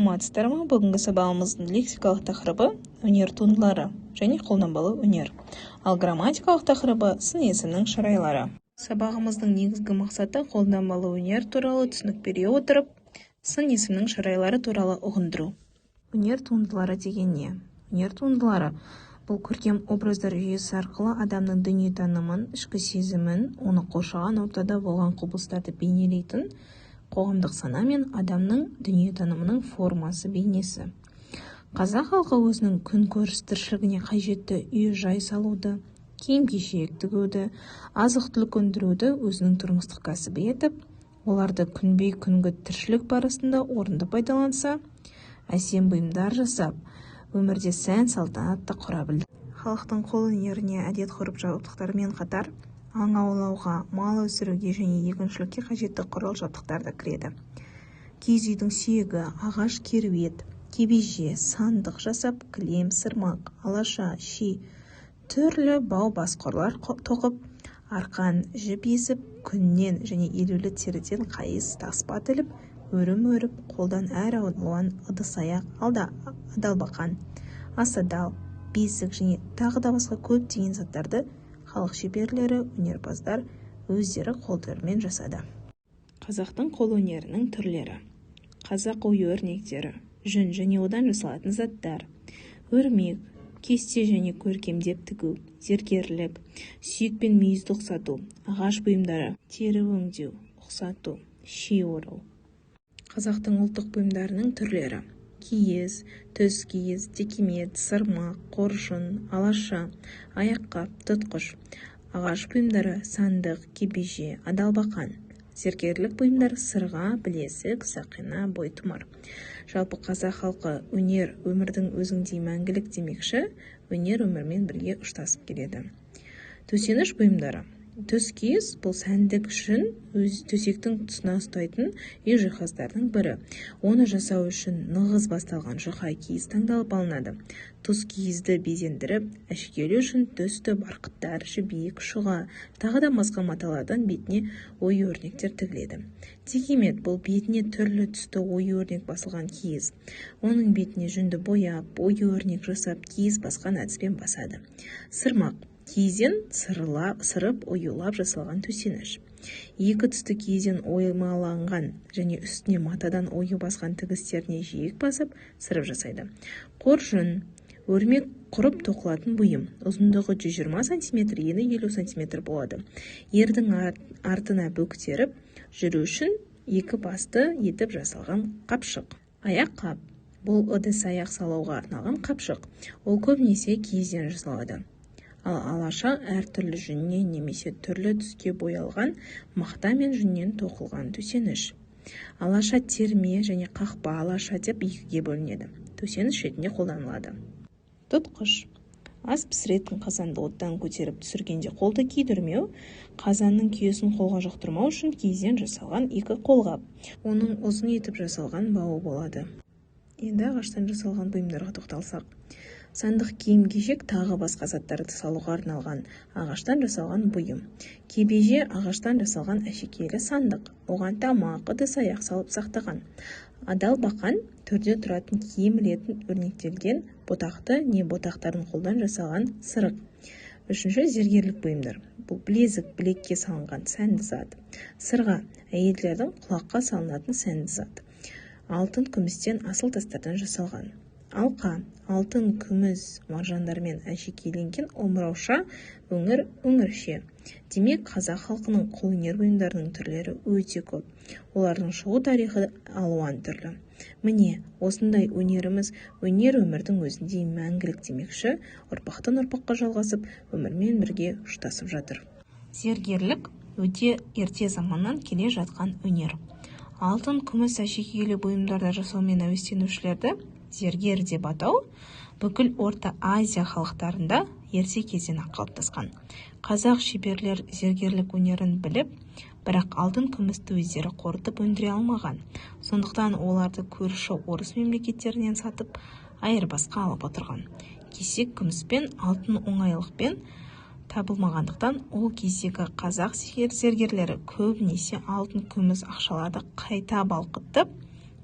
Саламатсыздар ма! Бүгінгі сабағымыздың лексикалық тақырыбы – өнер туындылары және қолданбалы өнер, ал грамматикалық тақырыбы – сын есімнің шырайлары. Сабағымыздың негізгі мақсаты – қолданбалы өнер туралы түсінік бере отырып, сын есімнің шырайлары туралы ұғындыру. Өнер туындылары деген не? Өнер туындылары – бұл көркем образдар жүйесі арқылы адамның дүниетанымын, ішкі сезімін, оны қоршаған ортада болған құбылыстарды бейнелейтін қоғамдық сана мен адамның дүниетанымының формасы, бейнесі. Қазақ халқы өзінің күнкөріс тіршілігіне қажетті үй-жай салуды, киім-кешек тігуді, азық-түлік өндіруді өзінің тұрмыстық кәсібі етіп, оларды күнбе-күнгі тіршілік барысында орынды пайдаланса, әсем бұйымдар жасап, өмірде сән-салтанат та құра білді. Халықтың қолөнеріне әдет-ғұрып жабдықтарымен қатар аң аулауға, мал өсіруге және егіншілікке қажетті құрал-жабдықтар да кіреді. Киіз үйдің сүйегі, ағаш кереует, кебеже, сандық жасап, кілем, сырмақ, алаша, ши, түрлі бау-басқұрлар тоқып, арқан, жіп есіп, күннен және елулі теріден қайыс, таспа тіліп, өрім өріп, қолдан әр алуан ыдыс-аяқ, адалбақан, асадал, бесік және тағы да басқа көптеген заттарды халық шеберлері, өнерпаздар өздері қолдарымен жасады. Қазақтың қолөнерінің түрлері: қазақ ою-өрнектері, жүн және одан жасалатын заттар, өрмек, кесте және көркемдеп тігу, зергерлік, сүйек пен мүйізді ұқсату, ағаш бұйымдары, тері өңдеу, ұқсату, ши ору. Қазақтың ұлттық бұйымдарының түрлері: киіз, түскиіз, текемет, сырмақ, қоржын, алаша, аяққап, тұтқыш. Ағаш бұйымдары: сандық, кебеже, адалбақан. Зергерлік бұйымдар: сырға, білезік, сақина, бойтұмар. Жалпы, қазақ халқы «өнер өмірдің өзіндей мәңгілік» демекші, өнер өмірмен бірге ұштасып келеді. Төсеніш бұйымдары. Түскиіз – бұл сәндік үшін өз төсектің тұсына ұстайтын үй жиһаздарының бірі. Оны жасау үшін нығыз басталған жұқа киіз таңдалып алынады. Тұскиізді безендіріп, әшекейлеу үшін түсті барқыттар, жібек, шұға, тағы да басқа маталардан бетіне ою-өрнектер тігіледі. Текемет – бұл бетіне түрлі түсті ою-өрнек басылған киіз. Оның бетіне жүнді бояп, ою-өрнек жасап, киіз басқан әдіспен басады. Сырмақ – киізден сырып, оюлап жасалған төсеніш. Екі түсті киізден оймаланған және үстіне матадан ою басқан тігістеріне жиек басып, сырып жасайды. Қоржын – өрмек құрып тоқылатын бұйым. Ұзындығы 120 сантиметр, ені 50 сантиметр болады. Ердің артына бөктеріп жүру үшін екі басты етіп жасалған қапшық. Аяққап – бұл ыдыс-аяқ салуға арналған қапшық. Ол көбінесе киізден жасалады. Ал алаша – әртүрлі жүннен немесе түрлі түске боялған мақта мен жүннен тоқылған төсеніш. Алаша терме және қақпа алаша деп екіге бөлінеді. Төсеніш ретінде қолданылады. Тұтқыш – ас пісіретін қазанды оттан көтеріп түсіргенде қолды күйдірмеу, қазанның күйесін қолға жұқтырмау үшін киізден жасалған екі қолғап. Оның ұзын етіп жасалған бауы болады. Енді ағаштан жасалған бұйымдарға тоқталсақ. Сандық – киім-кешек, тағы басқа заттарды салуға арналған ағаштан жасалған бұйым. Кебеже – ағаштан жасалған әшекейлі сандық. Оған тамақ, ыдыс-аяқ салып сақтаған. Адалбақан – төрде тұратын киім ілетін өрнектелген бұтақты не бұтақтарын қолдан жасалған сырық. Үшінші, зергерлік бұйымдар. Бұл білезік – білекке салынған сәнді зат. Сырға – әйелдердің құлаққа салынатын сәнді зат. Алтын, күмістен, асыл тастардан жасалған. Алқа – алтын, күміс маржандармен әшекейленген омырауша, өңір, өңірше. Демек, қазақ халқының қолөнер бұйымдарының түрлері өте көп. Олардың шығу тарихы алуан түрлі. Міне, осындай өнеріміз өнер өмірдің өзіндей мәңгілік демекші, ұрпақтан ұрпаққа жалғасып, өмірмен бірге ұштасып жатыр. Зергерлік – өте ерте заманнан келе жатқан өнер. Алтын, күміс әшекейлі бұйымдарды жасаумен әуестенушілерді зергер деп атау бүкіл Орта Азия халықтарында ерте кезден-ақ қалыптасқан. Қазақ шеберлер зергерлік өнерін біліп, бірақ алтын, күмісті өздері қорытып өндіре алмаған. Сондықтан оларды көрші орыс мемлекеттерінен сатып, айырбасқа алып отырған. Кесек күміс пен алтын оңайлықпен табылмағандықтан, ол кездегі қазақ зергерлері көбінесе алтын, күміс ақшаларды қайта балқытып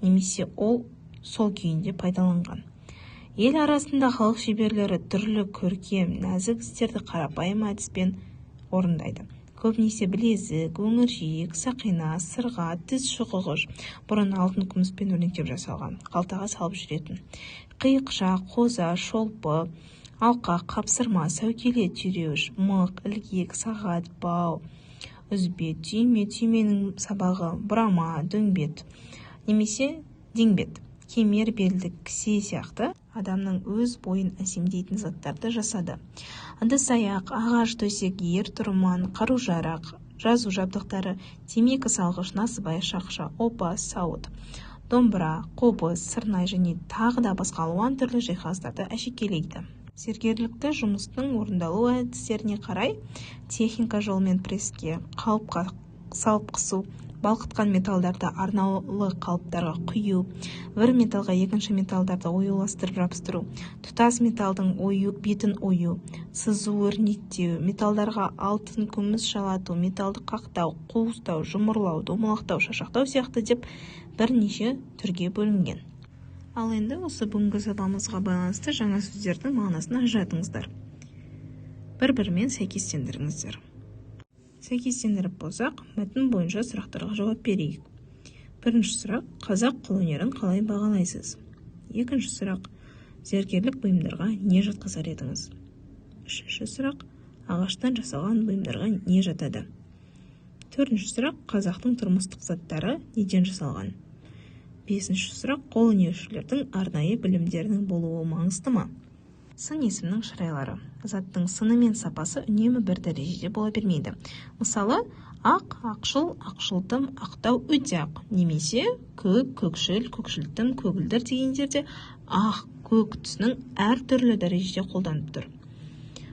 немесе ол сол күйінде пайдаланған. Ел арасында халық шеберлері түрлі көркем, нәзік істерді қарапайым әдіспен орындайды. Көбінесе білезік, өңіржиек, сақина, сырға, тіс шұқығыш, бұрын алтын күміспен өрнектеп жасалған, қалтаға салып жүретін. Қиықша, қоза, шолпы, алқа, қапсырма, сәукеле, түйреуіш, мық, ілгек, сағат, бау, үзбе, түйме, түйменің сабағы, бұрама, дөңбет немесе деңбет, кемер белдік, кісе сияқты адамның өз бойын әсемдейтін заттарды жасады. Ыдыс-аяқ, ағаш төсек, ер-тұрман, қару-жарақ, жазу жабдықтары, темекі салғыш, насыбай, шақша, опа, сауыт, домбыра, қобыз, сырнай және тағы да басқа алуан түрлі жиһаздарды әшекейлейді. Зергерлікті жұмыстың орындалу әдістеріне қарай техника жолымен пресске, қалыпқа салып қысу, балқытқан металдарды арнаулы қалыптарға құю, бір металға екінші металдарды оюластырып жабыстыру, тұтас металдың бетін ою, сызу, өрнектеу, металдарға алтын, күміс жалату, металды қақтау, қуыстау, жұмырлау, домалақтау, шашақтау сияқты деп бірнеше түрге бөлінген. Ал енді осы бүгінгі сабағымызға байланысты жаңа сөздердің мағынасын ажыратыңыздар. Бір-бірімен сәйкестендіріңіздер. Сәйкестендіріп болсақ, мәтін бойынша сұрақтарға жауап берейік. Бірінші сұрақ: қазақ қолөнерін қалай бағалайсыз? Екінші сұрақ: зергерлік бұйымдарға не жатқызар едіңіз? Үшінші сұрақ: ағаштан жасалған бұйымдарға не жатады? Төртінші сұрақ: қазақтың тұрмыстық заттары неден жасалған? Бесінші сұрақ: қолөнершілердің арнайы білімдерінің болуы маңызды ма? Сын есімнің шырайлары. Заттың сыны мен сапасы үнемі бір дәрежеде бола бермейді. Мысалы, ақ, ақшыл, ақшылтым, ақтау, өте ақ, немесе көк, көкшіл, көкшілтім, көгілдір дегендерде ақ, көк түсінің әртүрлі дәрежеде қолданып тұр.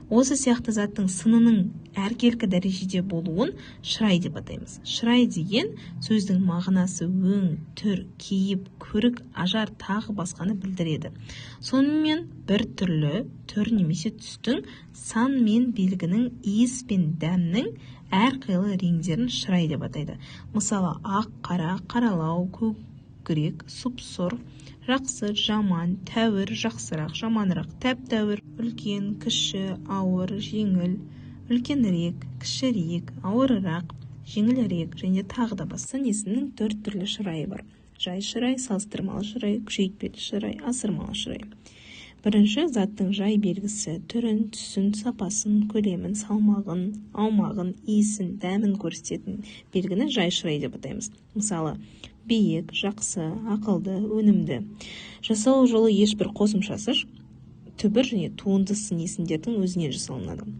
Осы сияқты заттың сынының әркелкі дәрежеде болуын шырай деп атаймыз. Шырай деген сөздің мағынасы өң, түр, кейіп, көрік, ажар, тағы басқаны білдіреді. Сонымен бір түрлі түр немесе түстің, сан мен белгінің, иіс пен дәмнің әрқилы реңдерін шырай деп атайды. Мысалы, ақ, қара, қаралау, көкірек, сұп-сұр, жақсы, жаман, тәуір, жақсырақ, жаманырақ, тәп-тәуір, үлкен, кіші, ауыр, жеңіл, үлкенірек, кішірек, ауырырақ, жеңілірек және тағы да басқа. Сын есімнің төрт түрлі шырайы бар: жай шырай, салыстырмалы шырай, күшейтпелі шырай, асырмалы шырай. Бірінші, заттың жай белгісі түрін, түсін, сапасын, көлемін, салмағын, аумағын, иісін, дәмін көрсететін белгіні жай шырай деп атаймыз. Мысалы, биік, жақсы, ақылды, өнімді. Жасалу жолы ешбір қосымшасыз түбір және туынды сын есімдердің өзінен жасалынады.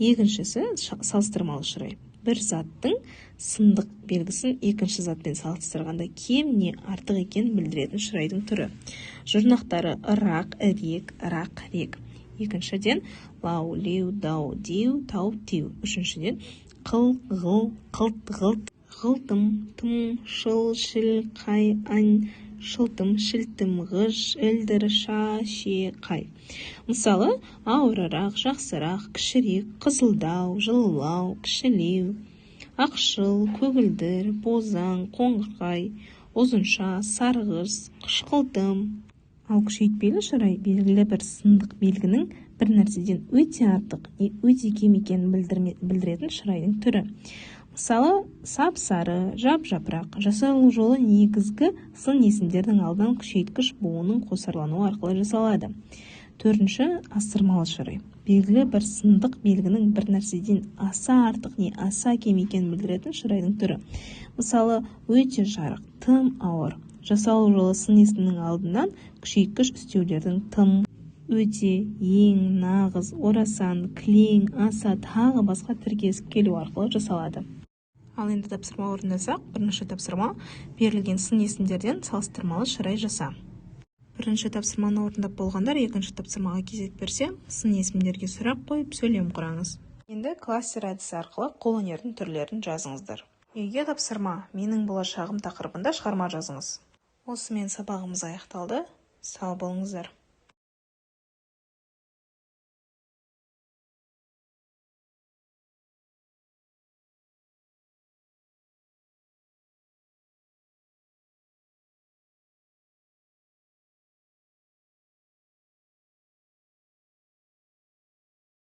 Екіншісі, салыстырмалы шырай. Бір заттың сындық белгісін екінші затпен салыстырғанда кем не артық екенін білдіретін шырайдың түрі. Жұрнақтары ырақ, ірек, рақ, рек. Екіншіден, лау, леу, дау, деу, тау, теу. Үшіншіден, қыл, ғыл, қылт, ғылт, ғылтым, тым, шыл, шіл, қай, ань, шылтым, шілтім, ғыж, ілдір, ша, ше, қай. Мысалы, ауырырақ, жақсырақ, кішірек, қызылдау, жылылау, кішілеу, ақшыл, көгілдір, бозаң, қоңырқай, ұзынша, сарғыш, қышқылтым. Ал күшейтпелі шырай белгілі бір сындық белгінің бір нәрседен өте артық не өте кем екенін білдіретін шырайдың түрі. Мысалы, сап-сары, жап-жапырақ. Жасалу жолы негізгі сын есімдердің алдынан күшейткіш буынның қосарлануы арқылы жасалады. Төртінші, асырмалы шырай. Белгілі бір сындық белгінің бір нәрседен аса артық не аса кем екенін білдіретін шырайдың түрі. Мысалы, өте жарық, тым ауыр. Жасалу жолы сын есімнің алдынан күшейткіш үстеулердің тым, өте, ең, нағыз, орасан, кілең, аса, тағы басқа тіркесіп келу арқылы жасалады. Ал енді тапсырма орындасақ, бірінші тапсырма: берілген сын есімдерден салыстырмалы шырай жаса. Бірінші тапсырманы орындап болғандар екінші тапсырмаға кезек берсе, сын есімдерге сұрақ қойып, сөйлем құраңыз. Енді кластер әдісі арқылы қолөнердің түрлерін жазыңыздар. Үйге тапсырма: менің болашағым тақырыбында шығарма жазыңыз. Осымен сабағымыз аяқталды. Сау болыңыздар.